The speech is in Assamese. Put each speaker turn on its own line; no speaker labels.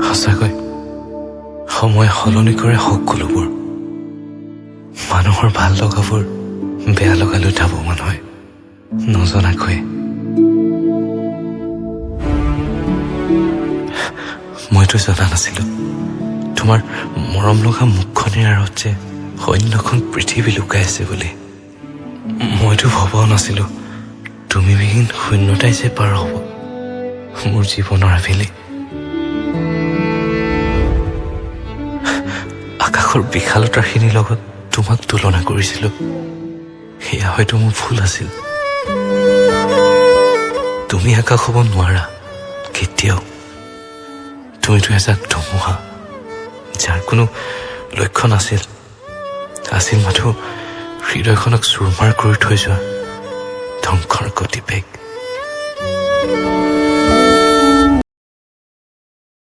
সঁচাকৈ সময় সলনি কৰে সকলোবোৰ। মানুহৰ ভাল লগাবোৰ বেয়া লগালৈ ধাৱমান হয় নজনাকৈয়ে। মইতো জনা নাছিলো তোমাৰ মৰম লগা মুখখনিৰ আঁৰত যে অন্যখন পৃথিৱী লুকাই আছে বুলি। মইতো ভবাও নাছিলো তুমি বিহীন শূন্যতাই যে পাৰ হ'ব মোৰ জীৱনৰ আবেলি। আকাশৰ বিশালতাখিনিৰ লগত তোমাক তুলনা কৰিছিলো, সেয়া হয়তো মোৰ ভুল আছিল। তুমি আকাশ হ'ব নোৱাৰা কেতিয়াও। তুমিতো এজাক ধুমুহা যাৰ কোনো লক্ষ্য নাছিল, আছিল মাথো হৃদয়খনক চুৰমাৰ কৰি থৈ যোৱা ধ্বংসৰ গতিবেগ।